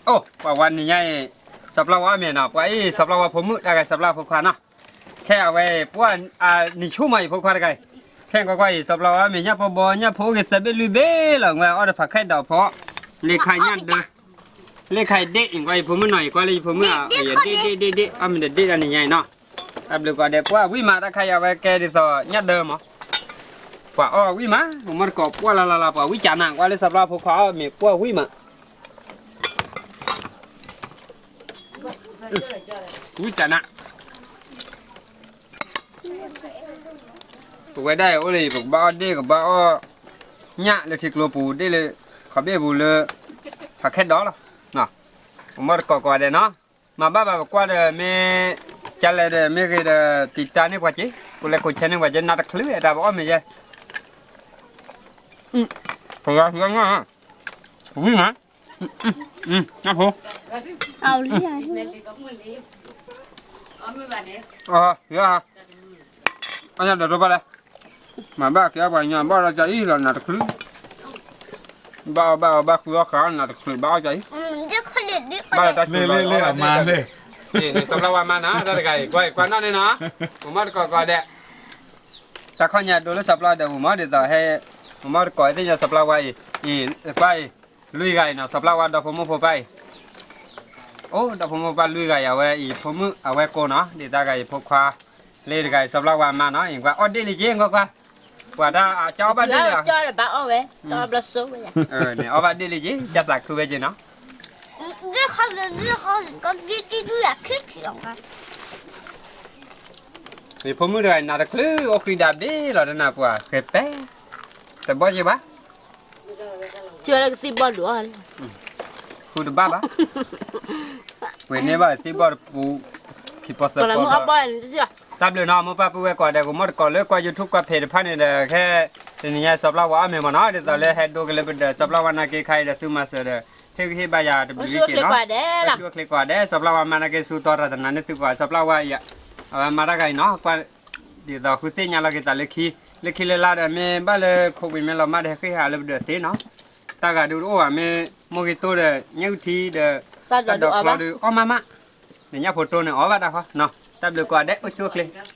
အိၣ် ပှၤဝါနံၤညါအံၤ စီၤပျၢ်ဝါအီၣ်မ့ၤနီၤ, ပှၤအံၤ စီၤပျၢ်ဝါဖိမုၣ်တၢ်ဂၤ စီၤပျၢ်ဖိခွါနီၤ, ခဲအဝဲပှၢ်နံၤဆူၣ်မးအံၤ ဖိခွါတဂၤအံၤ, ခဲကွၢ်ကွၢ်အံၤ စီၤပျၢ်ဝါအီၣ်မ့ၤ ညၣ်ဖိဘီ ညၣ်ဖိအိၣ်က့ၤသၢဘ့ၣ်လွံၢ်ဘ့ၣ်လီၤ, ဝဲအီၣ်ဒီးဖးခဲဒီးဖိ, လ့ခါညၣ်ဒၢ, လ့ခါအံၤဒ့ၣ်အံၤ ကွၢ်အံၤဖိမုၣ်နီၤအံၤ ကွၢ်လၢယဖိမုၣ်အံၤ ဒ့ၣ်ဒ့ၣ်ဒ့ၣ်ဒ့ၣ် အီၣ်မ့ၤဒီးဒ့ၣ်တၢ်နံၤညါအံၤနီၤ, တၢ်ဘျုးကိးဂၤဒဲး ပှၢ်ဝံၣ်မး တၢ်ခါအံၤအဝဲကဲဒ်သိးညၣ်ဒၢမး, ပှၤအီၣ်ဝံၣ်မး ပမီၢ်တကိးပှၢ်လၢ်လၢ်လၢ် ပှၤဝံၣ်ကနး ကွၢ်လၢစီၤပျၢ်ဖိခွါအီၣ်မ့ၤ ပှၢ်ဝံၣ်မး ဝံၣ်ကနး, ပဝဲဒၣ်အံၤအိၣ်လၢ ပကဘၣ်အီၣ်ဒ့ၣ် ကဘၣ်အီၣ်ညၣ်လၢထံကျိပူၤ ဒ့ၣ်လၢ ခီဘ့ၣ်ပူၤလၢ ဖးခဲဒီးလီၤ, ပမီၢ်တကိးကိးဂၤဒဲးနီၤ, မၤဘၣ်ဘၣ်ပကွၢ်ဒီးမ့ၢ် ကလဲၤဒီး မ့ၢ်ဂ့ၤဒီး တံာ်တာ်န့ၢ်ပှၤက့ၤ ကိးလဲၤကိးဆဲန့ၢ်ပှၤက့ၤ နးတချုးအတၢ်ပအီၣ်မ့ၤယဲ ပှၤဝံၣ်မး, ညၣ်ဖိ, အီၣ်ညၣ်ဒီးတဘၣ်လဲၣ်, မၤဘၣ်က့ၤအီၣ်ပှၤညီ ဘၣ်ဒီးကအံၤလီၤ နးတချုး, ဘၣ်အီၣ်ဘၣ်အီၣ်ဘၣ်ဃုအီၣ်ဃာ် နးတချုး ဘၣ်အီၣ်ကအံၤ, ဘၣ်ဒီးတၢ်ချုးလီၤ လ့လ့အမါလ့ စီၤပျၢ်ဝါမါနီၤ တၢ်တဂၤအံၤ ကွၢ်အံၤကွၢ်နီၣ်န့ၣ်နီၤ, ပမီၢ်တကိးကိးဂၤဒဲး တၢ်ခီညါဒိလၢစီၤပျၢ်ဒီး ပမီၢ်ဒ်သိးဟဲ, ပမီၢ်တကိးသ့ၣ်ညါစီၤပျၢ်ဝါအံၤ, အံၤကွၢ်အံၤ, လွံၢ်ဂၤအံၤနီၤ စီၤပျၢ်ဝါဒီဖိမိၢ်ဖိပၢ်အံၤ, အိၣ်ဒီဖိမိၢ်ပၢ်လွံၢ်ဂၤအံၤ အဝဲအံၤဖိမုၣ်အဝဲကိးနီၤ ဒ်တၢ်ဂၤအံၤဖိခွါ, လၢတဂၤအံၤ စီၤပျၢ်ဝါမါနီၤ အံၤကွၢ်အီၣ်ဒ့ၣ်လံက့ၤ ကွၢ်ကွၢ်, ပှၤတၢ်အကၢ်အီၣ်ဘၣ်ဒ့ၣ်လံ, န့ၣ်အီၣ်ဘၣ်ဒ့ၣ်လံက့ၤ ကၢ်သးခုဝဲက့ၤနီၤ ဖိမုၣ်တဂၤအံၤ နးတချုး အိၣ်ဃံဒၣ်ဘ့ၣ်လီၤ တနၢ်ပှၤဃဲၤပဲ, တဘီၣ်က့ၤဘၣ်, ကသံၣ်ဘီၣ်ဒုးအီၣ်, ဃုတဘၣ်ဘၣ်, ပှ့ၤန့ၢ်ဘၣ်သံၣ်ဘီၣ်တပူၤ, ခံပီသၢပီ, တၢ်ဘျုးနီၤ မိၢ်ပၢ်ပုၢ်ဝဲၢ်ကိးဂၤဒဲး ကမီၢ်တကိးလၢကွၢ် YouTube ကွၢ် page တဖၣ်န့ၣ်ဒီး ခဲ, တနံၤညါစီၤပျၢ်ဝါအီၣ်မ့ၤမးနီၤ ဒ်သိးလၢဟဲဒိကလဲၤပဒၢး စီၤပျၢ်ဝါနာ်က့ခါအံၤဒီးသုမၤစၢၤဒီး, ဟ့ၣ်ဂံၢ်ဟ့ၣ်ဘါယၤတဘျုးဂ့ၤက့ၤနီၤ, အိၣ်ဆူၣ်အိၣ်ချ့ကိးဂၤဒဲးလီၤ, စီၤပျၢ်ဝါမါနာ်က့ စူးတီတၢ်တနၤန့ၣ်သုကိး စီၤပျၢ်ဝါအံၤ, အဝဲမါတၢ်ဂၤအံၤနီၤ ကွၢ်, ဒ်သိးဃုသ့ၣ်ညါလီၤက့ၤသးလၢခံ, လၢခံလၢလါဒီး မ့ၢ်ဘၣ်လၢ COVID မ့ၢ်လီၤမၢ်ဒီး ဟဲဃ့ၢ်ဟးလၢပဒၢးသ့နီၤ, တၢ်ဂၤဒုးတအိၣ်ဘၣ် မ့ၢ်မိၢ်ဂ့ၤသိဒီး ညၣ်အုၣ်ထံဒီး, တၢ်ဒိးကျီဒီး အီၣ်မးမး, န့ၣ်ညၣ်ဖိတိန့ၣ် အီၣ်ဘၣ်တၢ်ဃီနီၤ, တၢ်ဘျုးကိးဂၤဒဲး အိၣ်ဆူၣ်အိၣ်ချ့